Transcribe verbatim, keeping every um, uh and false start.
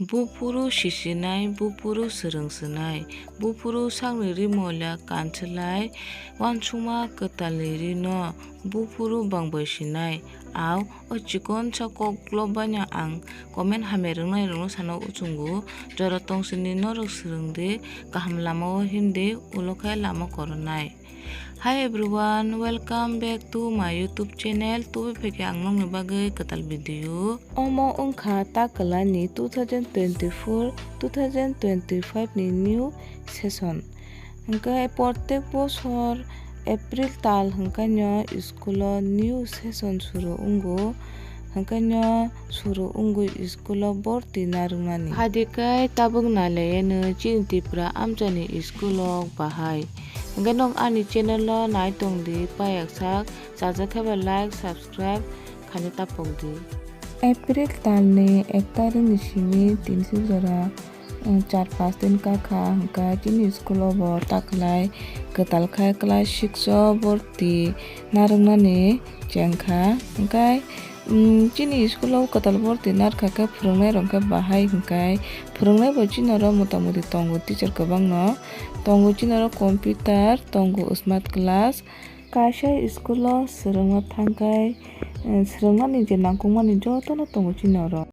Buphuru sisinai, buphuru swrwng swnai, buphuru sakni rimolya kanthilai, uansukma kwtalni rino buphuru bangbai sinai. Au, o chikonsa koklo baino ang comment hamya rwngnai rwngno sana uchungo, jora tongsini norok swrwngdi, kaham lamao himdi, ulo khe lama koronai. Hi everyone, welcome back to my YouTube channel. Tubui phekhe ang nokni bagwi kwtal video. Omo wngkha takwlani two thousand twenty-four two thousand twenty-five ni new session. Hwnkhe protek bosor April tal hwnkhaino school o new session suru wngo. Hwnkhaino suru wngwi school o borti narwknani. Hadikai tabuk nalaiano chini Tripura amchaini school o bahai. Hwnkhe nwng ani channel o nai tongdi, paiyaksak, chajak khe ba like, subscribe khaina tapokdi. April talni ek tarikni simi tinsi jora, um, char pas din kakha hwnkha chini school o bo taklai kwtal khai class six o borti narwknani chengkha. Hwnkhe, um, chini school o kwtal borti narwkha khe phwrwngnairok khe bahai hwnkhe phwrwngnai bo chini oro motamoti tongo teacher kwbangno. Tongo chini oro computer, tongo smart class. Kaisa school o swrwngna thangkhai, eh, swrwngmani je nangkukmani jotono tongo chini oro.